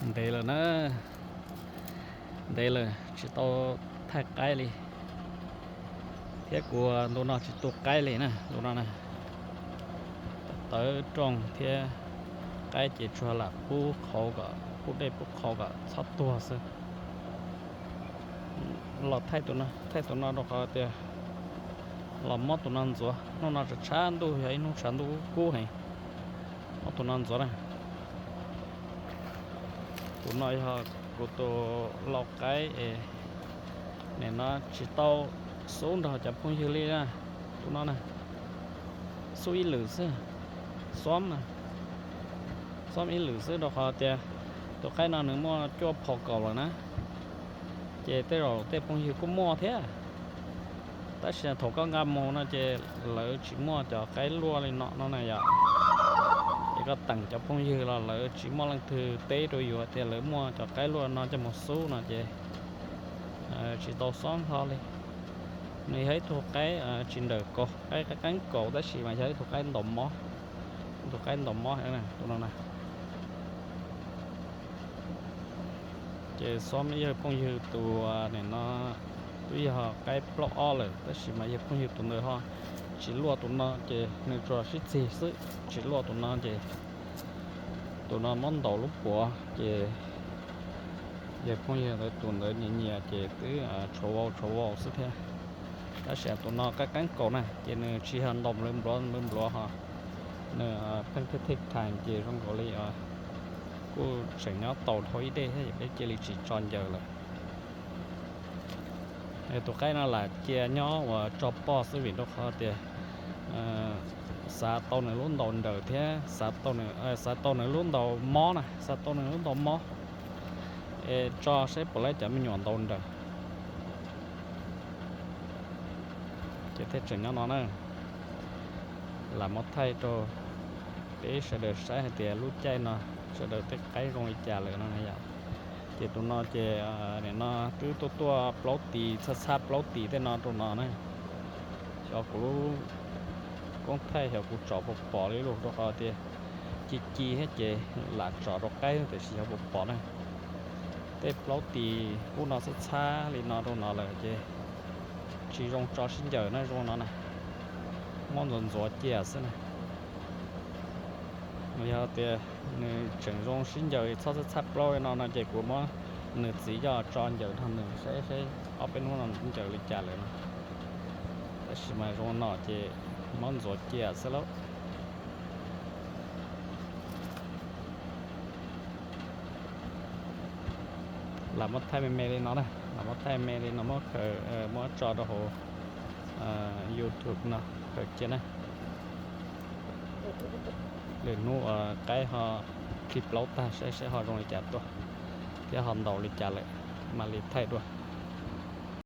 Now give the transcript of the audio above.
Ntev lawm na, ntev lawm tsis tau thaij qaib li, thiab kuv ntu no tsis tu qaib li na, ntu no na. Tawv rooj thiab qaib ces tsuas lam pub qhauv kom, pub dej pub qhauv kom txhob tuag xwb. Los thaij tus no, thaij tus no rau qhov tias los muab tus no ntxuav. Hnub no tshav tshav ntuj, yog ib hnub tshav ntuj kub heev. Muab tus no ntxuav na. Tus no yog kuv tus lau qaib es nim no tsis tau xub nrog cov phooj ywg li na. Tus no na, xub ib lwm xwb, xub na, xub ib lwm xwb rau qhov tias tus qaib no nws muaj cuaj phom kaum lawm na. Ces tej zaum tej phooj ywg kuj muaj thiab, tab sis thaum koj nqa mus no ces lawv tsis muaj cov qaib luaj li no no na yom. Es koj teem cov phooj ywg los lawv tsis muaj leej twg teb rau yus tias lawv muaj cov qaib luaj no coj mus xub no ces tsis tau xob hlo li. Nws yog ib tug qaib tsis nrawm kaus, qaib qeeb kaus tab sis mas yog ib tug qaib ntaus mob, ib tug qaib ntaus mob heev na tus no na. Ces xob ib yawg phooj ywg tus nim no twb yog qaib plaub ob lawm tab sis mas yawg phooj ywg tus ntawd ho tsis luaj tus no ces nws tsuas sib txig xwb, tsis luaj tus no ces tus no muab ntaus lub puav ces yawg phooj ywg ntawd tus ntawd nyias nyias ces twb tshuav vau tshuav vau xwb thiab. Tab sis tus no qeeb qeeb kaus na ces nws tsis yog ntaus nplua nplua nplua nplua ho, nws pheej thiaj thij thais ces zoo nkaus li kuj tseem nyob tau dhau ib dej thiab, peb cia li tsis tso ncaws lawm. Tus qaib no lam cia nyob uas tso poj xwb vim rau qhov tias xav tau nws lub ntaus nraws thiab xav tau nws lub ntaus mob na, xav tau nws lub ntaus mob es tso saib puas laib cov me nyuam ntaus nraws. Ces thiaj tseem nyob no na. Lam muab thaij rau peb sawv daws saib hais tias lub caij no sawv daws tej qaib zoo li cas lawm no na yom. Ces tus no ces nim no twb tuaj tuaj plaub tis, txhab txhab plaub tis tej no rau no na. Xyov kuv lub koob thaij xyov kuv tsom puas pom li lus rau qhov tias ci ci thiab ces lam tsom rau qaib tiam sis xyov puas pom na. Tej plaub tis kub no txhab txhab li no rau no lawm ces tsis zoo tso sib ncaws na, zoo no na, muab ntxuav ntxuav cia xwb na. Yog tias nws tseem zoo sib ncaws txhob txhab txhab plaub li no no ces kuv muab nws txiv coj tso ncaws nrog nws saib saib ob peb hnub no ncaws li cas lawm no. Tab sis mas zoo no ces muab ntxuav cia xwb lauj. Lam muab thaij me me li no na, lam muab thaij me li no muab khaws, muab tso rau hauv YouTube no khaws cia na. Lwm hnub uas qaib ho khi plaub tag saib saib ho zoo li cas tuaj thiab ho ntaus li cas lawm mam li thaij dua.